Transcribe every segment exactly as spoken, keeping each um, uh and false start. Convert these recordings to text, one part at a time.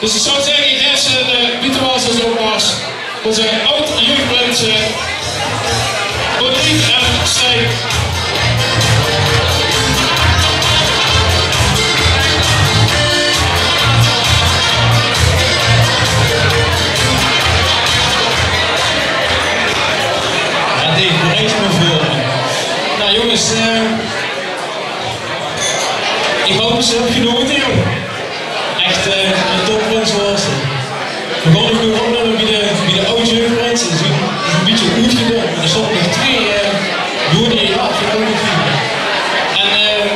Dus ich zou zègke, ich gaef ze ein, eh, witte wals es opmars. Veur de aod-jeugdprinse, Patrick en Stijn. Ja, die bereid me veur. Nou, jónges, eh, ich haop det geer höb genaote, jóng. Ech, eh, ein topprins waas 't. Veer gaon 'm noe opnumme bie de, bie de aod-jeugdprinse. Ze zeen ein bietje oetgedaon, mer d'r staon nog twee, eh, jóng, ja, veur aod-jeugd. En, eh,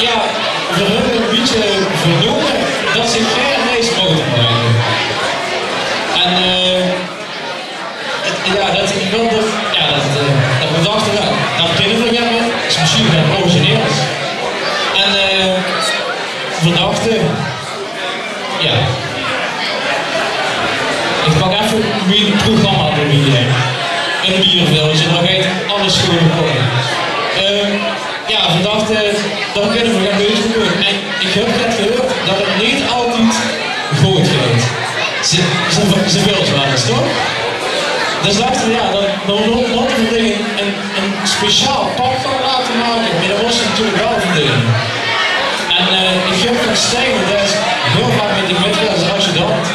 ja, veer höbbe ein bietje veurnumme det ze gein reis moge make. En, eh, Ja, det, ich wil det, ja, det, eh, det veer dachte, ja, det kinne veer gaon, is mesjien waal origineel. En, eh, veer dachte, ja, ich pak effe mien programma d'rbie, eh, ein biervelke, dan geit alles good kómme. Eh, Ja, veer dachte, det kinne veer gaon doon. En ich höb net gehuurd det 't neet altied good geit. Ze, ze, ze wille waal ins, toch? Dus dachte veer, ja, dan, dan mótte veer ein, ein, ein speciaal pak gaon laote make. Mer det mós natuurlik waal verdene. En, eh, ich höb van Stijn, dae is hiel vaak mit de middaag es adjudant,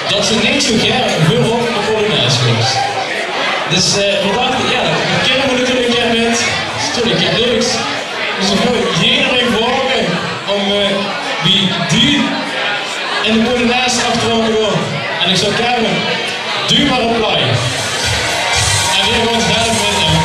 det ze neet zo gaer veurop de polonaise is. Dus, eh, veer dachte, ja, det kinne veer natuurlik gaon mit. Is natuurlik get leuks. Dus ich wil ederein vraoge óm, eh, bie Dien in de polonaise achter te gaon. En ich zou zègke, doot mer op play. En veer gaon zelf mit, eh,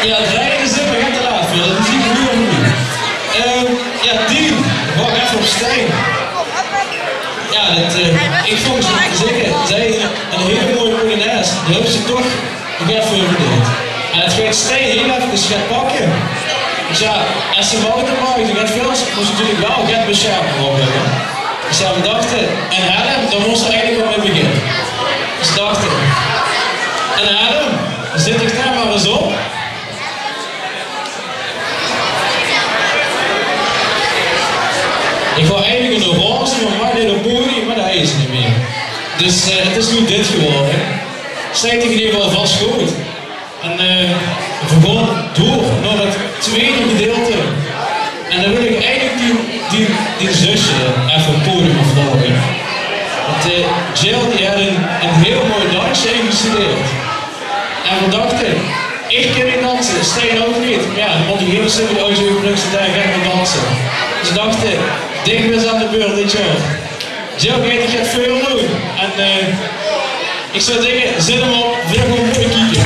Ja, drei in de zin, mer get te laat veur. Det is neet good. Eh, ja, Dien, wach effe op Stijn. Ja, det, eh, ich vónj ze zeker, zie is ein hiel mooi polonaise. Die höbs se toch get veur verdeend. En det geit Stijn hiel effe get pakke. Dus ja, es se Wouter maak, dan geit väöl, mós se natuurlik waal get besjerming op höbbe. Dus ja, veer dachte, ein helm, dao mós se eigelik al mit beginne. Dus veer dachte, ein helm, zèt dich dao mer ins op. Ich wou eigelik ein roze, mer maak neet op podium. is neet mieë. Dus, eh, het is noe dit gewore. Steit in eder geval vas good. En, eh, veer gaon door nao het twiede gedeilte. En dan wil ich eigelik die, die, die zusje effe op 't podium vraoge. Want, eh, Jill, die haet ein, ein hieël mooi dansje ingestudeerd. En veer dachte, ich kin neet danse, Stijn ouch neet. Mer jao, dan mót ich hie zölle, de Oosje Brugse, dao geit mer danse. Dus veer dachte, dich bis aan de beurt dit jaor. Jill geit dich get veuredoon. En, eh, ich zou zègke, zèt 'm op, veer gaon mooi kieke.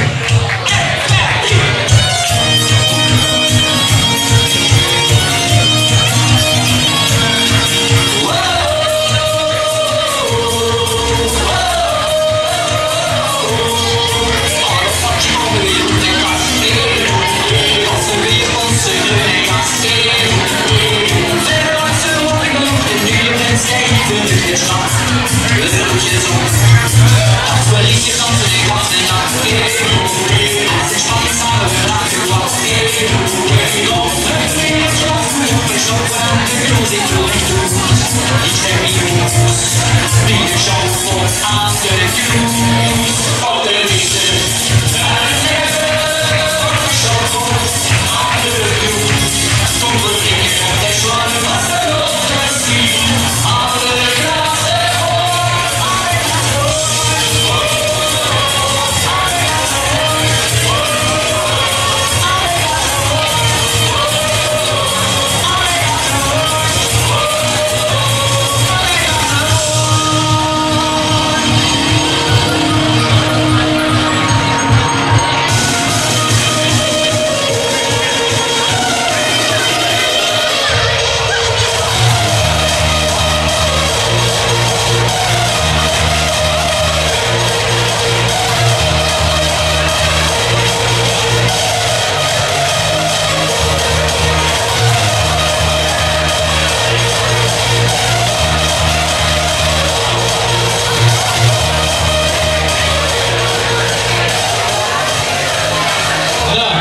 Noe,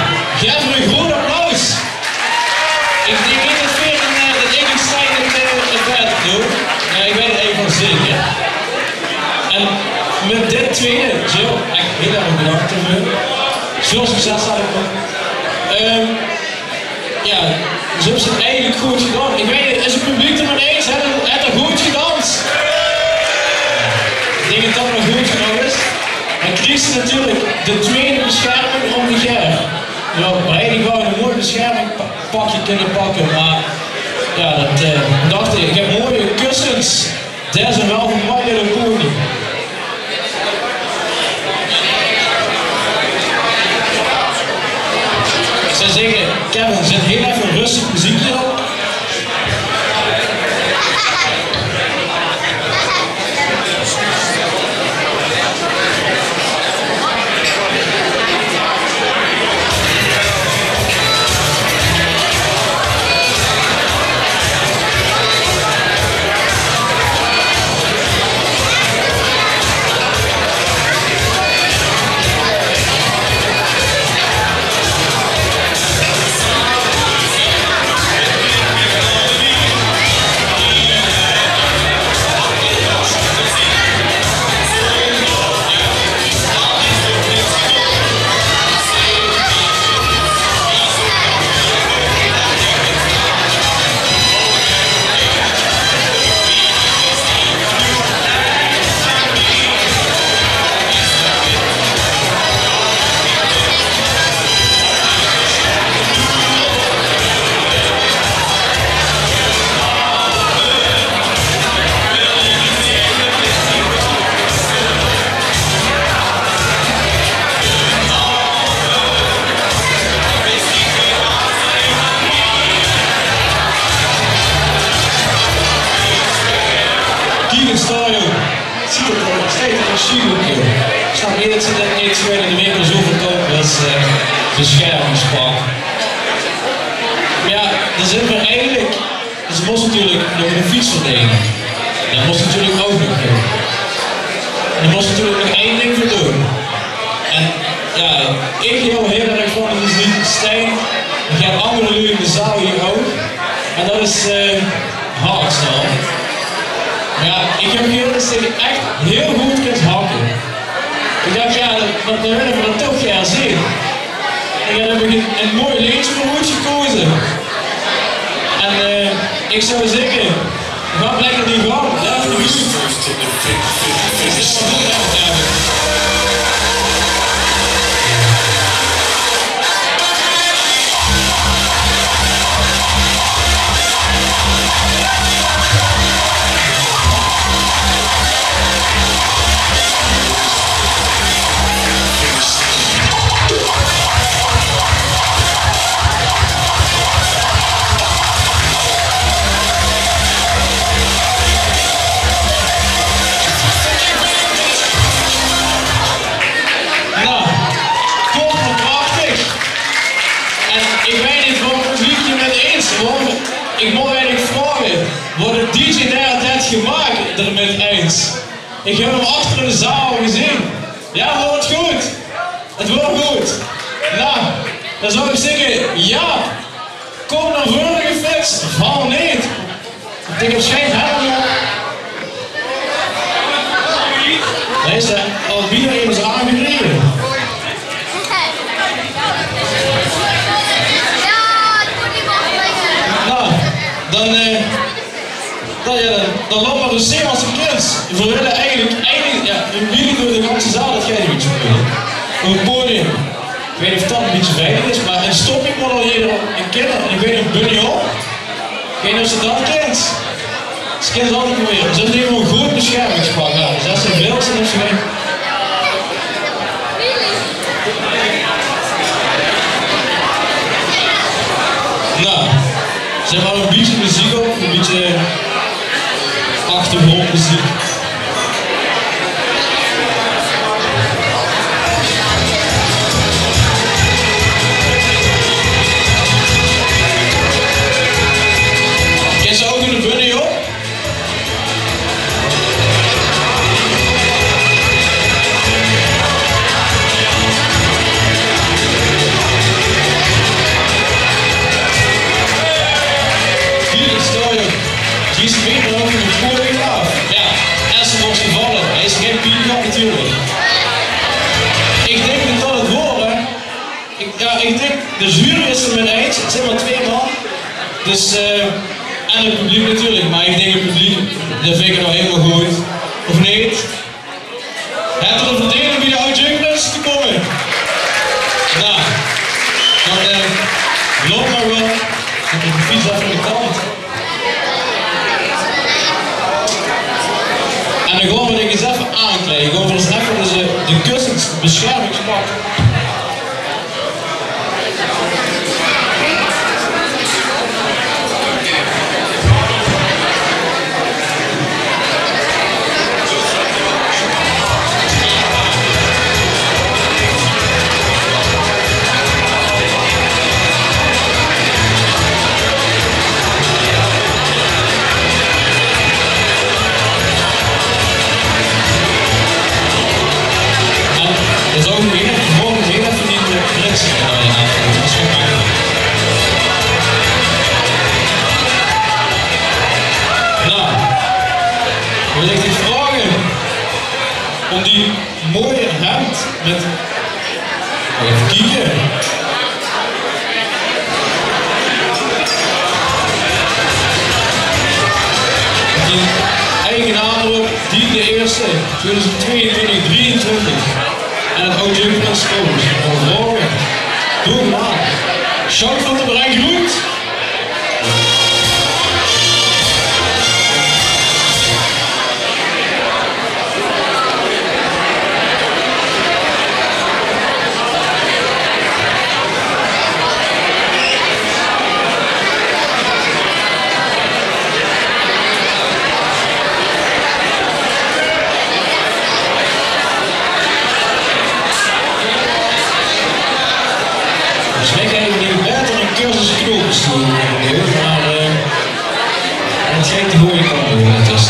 gaef 'm ein groeat applaus. Ich dink neet det veer ein, eh, det ich ein Stijn het, eh, het waerd doon. Mer ich weit het eigelik zeker. En mit dit twiede, Jill, ech hieël erg bedank daoveur. Väöl succes dao ouch. Ehm, jao, ze höbbe het eigelik good gedaon. Ich weit neet, is het publiek 't mit mich ins? Höbbe ze het good gedans? Ich dink det det waal good gedaon is. En kriegs se natuurlik de twiede bescherming óm dich haer. Jao, mer eigelik wól ich ein mooi beschermingpakje kinne pakke, mer jao, det, eh, dach ich, ich höb mooie kussens. Dao zeen waal van My Little Pony. Ich zou zègke, Kevin, zèt hieël effe ein rustig meziekje op. Kiek ins dao, jóng. Zuut 'r, steit 'r in sjielke. Snap ich det ze det neet gewoon in de winkel zo verkoupe es, eh, beschermingspak. Mer jao, dao zeen v'r eigelik. Ze mós natuurlik nog ein fiets verdeene. Det mós natuurlik ouch nog, eh. En d'r mós natuurlik nog ein dink veur doon. En jao, ich hieël erg van, det is neet Stijn, mer get anger luuj in de zaal hie ouch. En det is, eh, hardstyle. Mer jao, Ich höb gehuurd det se ech hiel good kins hakke. Ich dach, jao, det, det wille v'r dan toch gaer zeen. En dan höb ich ein, ein mooi leedje veur oet gekoze. En, eh, ich zou zègke, gaot lekker die gang. Jao, de buurt. Noe, kort en krachtig. En ich weit neet of 't publiek 't mit mich eins is, mer ich mót eigelik vraoge: waat haet de dj dao net gemaak d'r mit eins? Ich höb 'm achter in de zaal al gezeen. Jao, waor 't good? 't Waor good. Noe, dan zou ich zègke, jao. Kóm nao veure geflits, val neet. Ich höb sjiens helm op. Dao is 'r al, bienao emes aangereje. Noe, dan, eh, dan, jao, dan, dan laot mer ins zeen waat se kins. Veer wille eigelik, eigelik, jao, veer wille door de ganse zaal det geer ein bietje speelt. Op 't podium. Ich weit neet of det ein bietje veilig is, mer ein stoppie mót al eder ein kinne. En ich weit neet, ein bunny hop. Ich weit neet of se det kins. Ze kinne 't altied probere. Ze höbbe in eder geval ein good beschermingspak aan. Dus es ze wilt, dan is ze weg. Noe, zèt mer ein bietje meziek op, ein bietje achtergróndmeziek. Kins se ouch ein bunny hop? Felix, sorry. Die is weer nog in de koeling af. Jao, es 'r waor gevalle. Hae is gein pienjap natuurlik. Ich dink det det 't waor, hè. Ich, jao, ich dink, de jury is 't mit eins. 't Zeen mer twee man. Dus, eh, en 't publiek natuurlik. Mer ich dink 't publiek, det vinj ich noe hielemaol good. Of neet? Höbbe v'r 't verdeend óm bie de Oud Jeugdprins te kómme? Noe, dan, eh, laot mer waal. Zèt de fiets effe aan de kant. En dan gaon v'r dit ins effe aankleie. Gaon v'r ins effe de, de kussens, beschermingspak. En d'r is ouch nog ein, morge nog ein van die, eh, prins, eh, dat is gemakkelijk. Noe, wil ich dich vraoge óm die mooie hemp mit, effe kieke. Dien eige naam d'rop, Dien de Eerste, twieëdoezend twieëntwintig, drieëntwintig. En 't Oud Jeugdprins Koos. Morge. Doe maar. Sjout van de Breng Groet. Volges mich höbbe v'r beter ein cursus knope snoere, mer, eh, det geit de gooje kantj op, dus.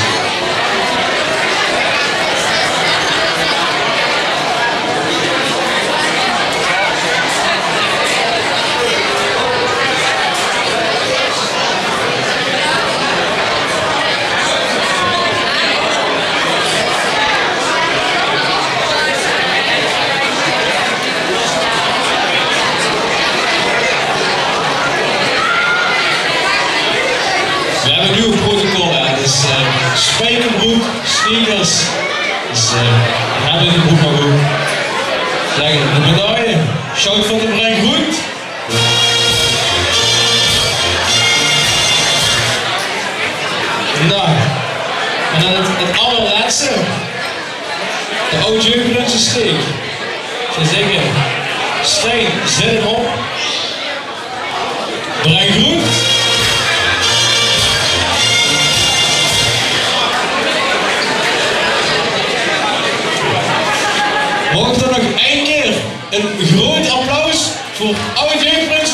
Nuuj protocol, hè. Dus, eh, spijkerbrook, sneakers. Dus, eh, höbbe die brook mer good. Zègk, de medaille. Sjout veur de Breng Groet. Noe, en dan 't, 't allerlètste. De aod-jeugdprinse Steek. Ze zègke: Stijn, zèt 'm op. Breng Groet. Maag ich dan nog ein kier ein groot applaus veur aod-jeugdprinse